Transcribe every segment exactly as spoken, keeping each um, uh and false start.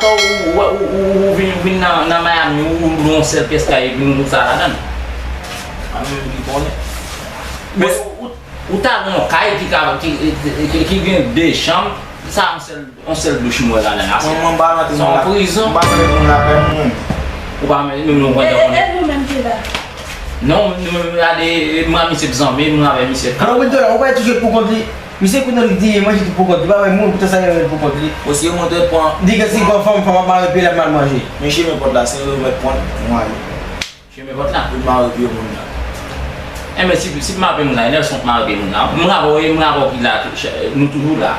Ou, ou, ou, ou, ou vin, vin nan, nan Miami, ou, ou lwe yon sèl pyès kay, epi nou tout sa ladan l. Mwen menm ki konnen. Men ou, ou, ou ta gen yon kay ki ka, ki, ki, ki, ki gen de chanm, sa yon sèl, yon sèl douch mwen wè ladan l. Mwen, mwen pa rantre nan la. Se yon prizon. Mwen pa rantre nan lakay moun. Ou pa menm, nou, nou, e, e, e nou menm ki la? Non, nou, nou, gade, mwen, misye zanmi, mwen avè misye. Alò, Wilton, ou pa touche pou kont li. Misye konnen li di manje tout pou kont li, pa wè moun, poutan sa li renmen pou kont li. Misye monte pran. Di ke si gwo fanm, fanm ap mare pye l ap mal manje. Men chemen pòt la, se yo mèt pran, mwen ale. Chemen pòt la? Pou mare pye moun nan. Enben, si, si m mare pye moun nan, e Nelson k mare pye moun nan. M rapò, e m rapò ki la, nou toujou la.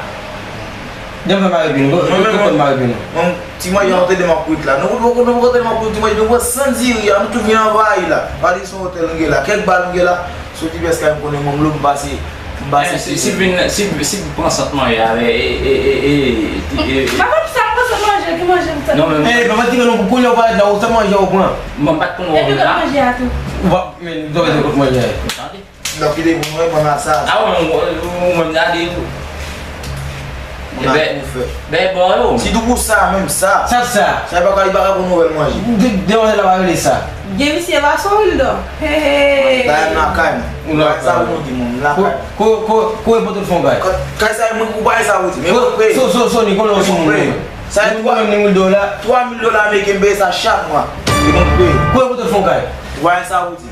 Demen mare pye nou, nou, nou, nou konn mare pye nou. Mwen, ti manje an tande m ap kwit la. Nou, nou, nou, nou tande m ap kwit, ti manje nou pran san diri a, nou tout vin anvayi la. Pa di se yon otèl nou gen la. Kèk ba nou gen la. Soti pyès kay m konnen mwen m lou m pase, m pase. Si, si vin, si, si pran sant manje avè, e, e, e, e, e, e. Papa, sa m pran sant manje, ki manje m sa? Non, men. E, papa, ti manje nou kounye a ou parèt la, ou sant manje ou pran. Mwen m pa t konnen ou vin la. Epi kot manje a tou? Ou pa, men, nou dwe kot manje a. Tande. Donk, kite pou mwen, mwen asaz. A, ou menm, ou, ou menm, gade, ou. Ebyen, bèbò yo. Sitou pou sa, menm sa. Sa, sa. Sa, li pa ka, li pa ka pou nouvèl manje. De, demwazèl la pa rele sa. Gen misye pa sou Wildo. Hey, hey. Dayè m lakay mwen. Ou lakay. Sa pou nou di moun, m lakay mwen. Ko, ko, ko, ko e pote l fon kay. Kay sa, mwen, ou pa sa pou di. Men mwen peye. So, so, so, ni konnen ou sou moun. Sa e twa. Mwen menm, ni mil dola. Twa mil dola ameriken, m peye sa chak mwa. E mwen peye. Ko e pote l fon kay. Ou pa sa pou di.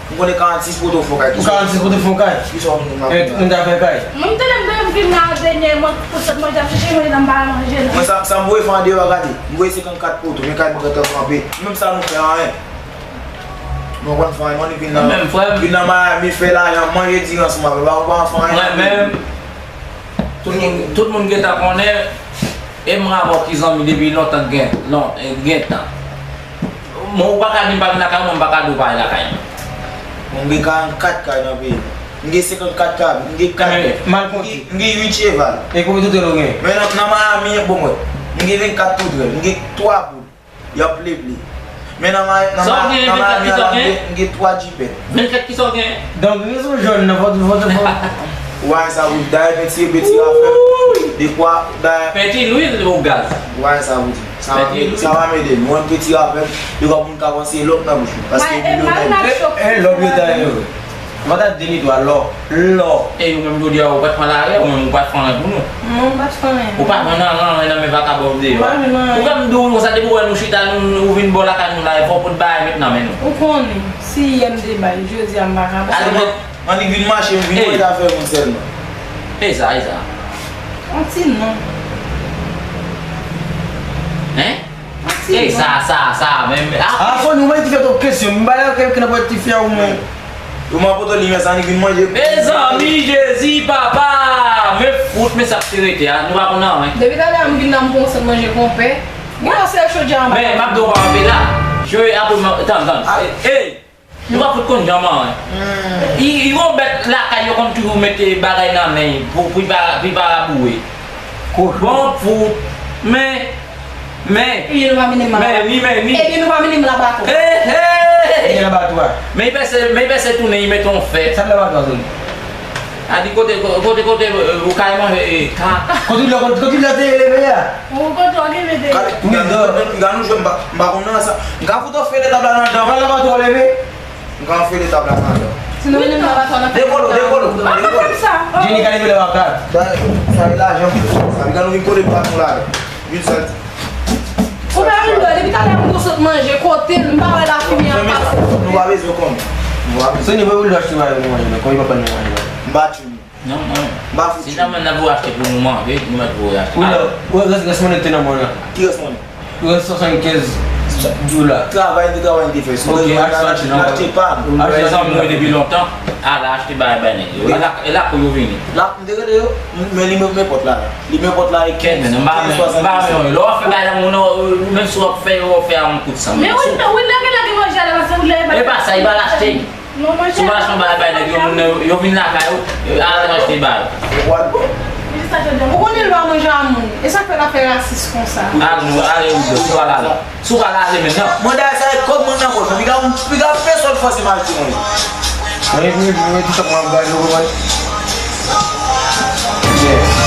M konnen karannsis poto fon kay. Ou karannsis poto fon kay? Kisa w vin la? E, tout moun ta fè kay. Mwen, m tande m, m vin la dènyèman, pou sot manje, ap chèche manje, nan m pa manje la. Mwen, sa, sa m voye fè andeyò a, gade. M voye senkannkat poto, men kay mwen gentan kanpe. Menm sa nou fè anyen. Nou konn fè anyen, mwen vin nan, vin nan Miami, fè lajan, manje diri ansanm avè l, ou pa fè anyen. Mwen menm, tout moun, tout moun gentan konnen, e m rapò ki zanmi depi lontan gen, lon, gen tan. Mwen, ou pa ka di m pa vin lakay mwen, m pa ka di w pa vin lakay mwen. Mwen, m gen karannkat kay nan peyi m. M gen senkannkat kay, m gen kat bèf. M gen uit cheval. E konbyen toutèl ou gen? Men nan, nan Miami, bon, mwen, m gen vennkat toutèl, m gen twa poul. Y ap leple. Men nan Miami, nan Miami, m gen twa jipèt. Vennkat kisa w gen? Donk, rezon jòn nan, fò, fò, fò. Ou pa wè sa, wi, dayè penti, penti afè. Dekwa, dayè. Penti lwil ou gaz? Ou pa wè sa, wi. Sa va m ede, sa va m ede. Mwen, penti afè, dekwa moun ka panse lòk nan bouch mwen. Paske miliyonè. E, e, lòk yo dayè, wi. Mwen ta di ni twa, lò, lò. E ou menm jodi a, ou pa t pran lari, ou menm ou pa t fè anyen pou nou. Non, m pa t fè anyen. Ou pa jwenn anyen nan men vakabon yo deyò. M pa jwenn anyen. Ou konn m di w konsa, depi w wè nou chita, nou, nou vin bò lakay nou la, e fò w pot bagay met nan men nou. Ou konnen, si yè m te bay, jodi a m pa ka. Annik vin mache, m vin manje afè moun sèlman. E sa, e sa. On ti non. Hein? E sa, sa, sa, men, ah. A, Sony, ou mwen ti fè twòp kesyon. M pa lè ke, ke nan pwòt ti fè ou men. Ou man poto li men sa ni vin manje. Mezanmi, Jezi, papa! Men fout, men sa k te rete a. Nou pa konn anyen. Depi talè a m vin la, m pran yon sèl manje konpè. Mwen, se chodyè anba. Men, m ap di w pa anpe la. Je, apre, tann, tann. Ey! Nou pa fout konn jan manyen. I, i gon bèt lakay yo konn toujou mete bagay nan men pou, pou i pa, pou i pa raboure. Kochon. Bon, fout. Men, men. Ebyen nou pa mennen m la. Men, ni, men, ni. Ebyen nou pa mennen m labatwa. He, he. Ebyen labatwa. Men i pèse, men i pèse tounen, i mete yon fè. Sa k labatwa, Sony? A di kote, kote, kote, e, ou ka manje, e, ka. Kote lè, kote, kote lè te leve a? Ou kote w gen mete. Gade, gade, gade, nou jwe, m pa, m pa konn nan sa. M ka fout ou fè letab la nan dan. Gade labatwa w leve. M ka fè letab la nan dan. Si nou mennen m labatwa, n ap fè. Dekolo, dekolo, dekolo. Jenny ka leve lè w ap gade. Sa, sa e lajan m fè. Sa, gade nou vin kole pa nou la. Vin sal. Ou pa vin dò, depi talè m gon sot manje, kote l, m pa wè lafimye ap pase. Nou pa bezwen konn. Nou pa bezwen. Sony, voye Wildo achte bagay pou nou manje, non, kòm li pa ban nou manje, non. M pa tchou. Non, non. M pa fout tchou. Si nan men n ap voye achte pou nou manje, nou mèt voye achte. Wildo, rès, rès monnen te nan men w lan. Ki rès monnen? Rès swasannkenz dola. Travay, de travay m te fè. Ok, achte sa, achte pa. Achte sa, mwen depi lontan. Ala, achte bagay bay nèg yo. E la, e la pou yo vini. La, m te rele yo, men li men pòt la. Li men pòt la e kenz, kenz swasannkenz. Lè w ap fè bagay la, moun nan, menm si w ap fè, w ap fè a yon kout san. Men wi, wi, lè gen lè gen manje a la, paske wi, lè e pa sa, li pa l achte. Si w pa achte yon bagay bay nèg yo, moun nan, yo vin lakay ou, al achte bay. Ou konnen l pa manje a moun. E sa k fè l ap fè rasis konsa. Al nou, ale ou dòt, ou pa la la. Si w pa lave men nan. Mwen dayè sa e kòb mwen nan pòch mwen. Piga, piga pèsòn fòse m achte manje. Mwen, mwen, mwen, tout sa mwen ap gade, ou konprann? Yeah.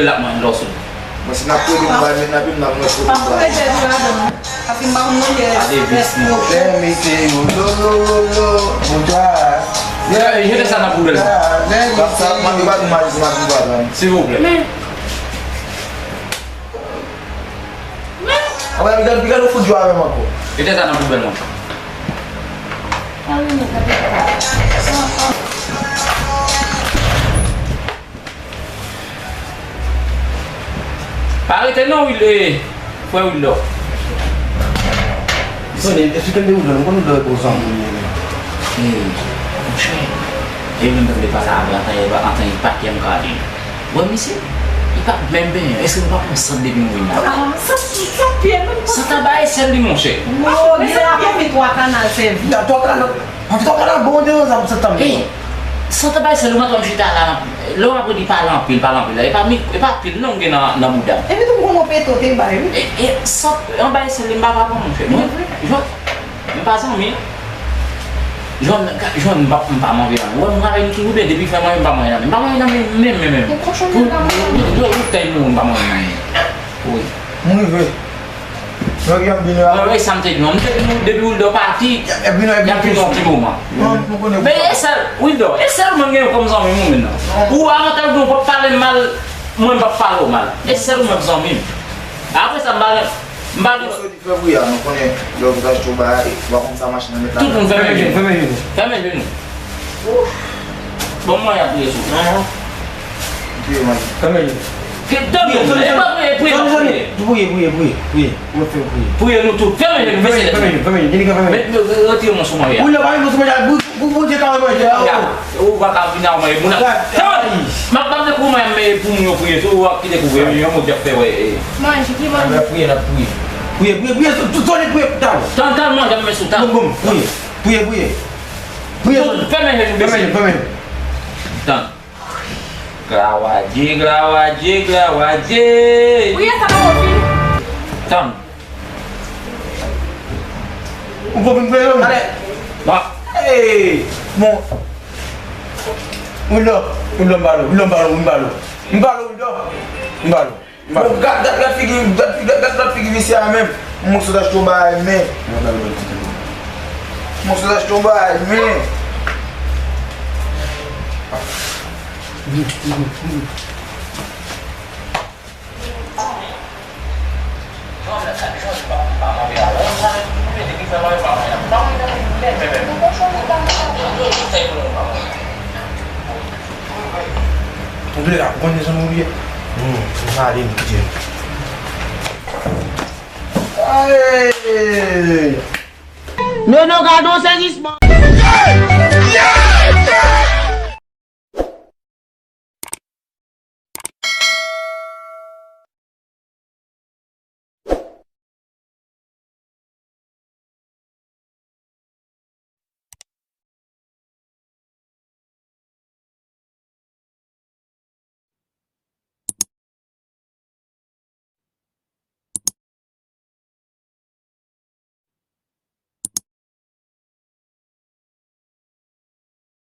doulè l ap manje lè w sou. Mwen, si n ap rele m bay men n ap, n ap mwen foto m bay. Paske m pa konn manje rès, rès yo. Lè mete yo lo, lo, lo, lo, bon, twa. Jete sa nan poubèl. Lè mete yo. Sa, sa, mwen, yo pa di majistra, mwen, pa di. Silvouplè. Men. Men. Anmwey, piga, piga nou fout jwe avè m ankò. Jete sa nan poubèl, mwen. Pa rete non, Wil-, eh, frè Wildor. Sonny, esplike m de Wildor, m konn Wildor e gwo zanmi m ye menm. Eh, monchè, e menm tann de pale avè antan, antan e pa kè m ka li. Wè misye, li pa menm benyen, èske nou pa pran sant depi nou vin la? Ah, sant, sant pye, menm pa sant. Sant anba esèl li, monchè. Non, li se la pou met twa kanal sèvi. Twa kanal. An tou ka, bon, de yon zam, se tanm. Hey, sant bay sèl ou mwen chita la, lè w ap di pale anpil, pale anpil la, e pa mi, e pa pil non gen nan, nan bouda m. Epi tou m konnen w pete w te bay, wi. E, e, sant, an bay sèl li m pa papa, monchè. Mwen, jwenn, m pa zanmi. Jwenn, jwenn, m pa, m pa manje nan men. Wè, m manje ki oubyen depi fè manje, m pa manje nan men. M pa manje nan men, menm, menm, menm. Ou kochon, pou, menm pa manje. Pou, pou, pou, pou, m pa manje nan men. Wi. M rive. Mwen gen vini la. Mwen, e sa m te di nou. M te di nou, depi Wildor pati, y ap vini yon ti moman. Men e sèl, Wildor, e sèl mwen gen kòm zanmi m ou menm nan. Ou avantaj nou p ap pale m mal, mwen m p ap pale w mal. E sèl ou menm zanmi m. Apre sa, m pa, m pa gen. Fè bri a, nou konnen lè w vin achte yon bagay, w a konn sa machin nan met la. Tout moun fèmen je nou. Fèmen je nou. Bon, mwen ap priye sou. Priye, mwen. Fèmen je nou. Ke dan nou, e pa priye, priye, priye. Priye, priye, priye, priye. Mwen fè priye. Priye nou tout. Fèmen je nou, mesye. Fèmen je nou, fèmen je nou. Retire mwen sou mwen. Ou lè pa mwen sou mwen, pou, pou Bondye ka manje a, o. Ou pa ka vin a mwen, moun ap. Tann! M ap, m ap dekouvri mwen, men pou moun yo priye tou, w ap kite kouvri, yon moun k ap fè, wè. Manje, ki manje? N ap priye, n ap priye. Priye, priye, priye, sou, sou, sou, priye, tann. Tann, tann, manje, men sou tann. Bon, bon, priye. Priye, priye. Priye, tann. Fèmen je nou, mesye. Fèmen je nou, fèmen je nou. Tann. Glwa a Dye, glwa a Dye, glwa a Dye. Priye sa pa konfin. Tann. Ou konprann mwen? Ale. Bon. Hey! Bon. Wildor, Wildor, m pale, Wildor, m pale, m pale, m pale, Wildor. M pale, m pale. Bon, gad, gad, gad figi, gad, gad, gad, gad figi visye a menm. Mwen sot achte yon bagay, men. Mwen sot achte yon bagay, men. Ou vle la, ou konn desann ou ye? Hmm, m ale, m kite nou. Ay! Nono, gade yon sezisman.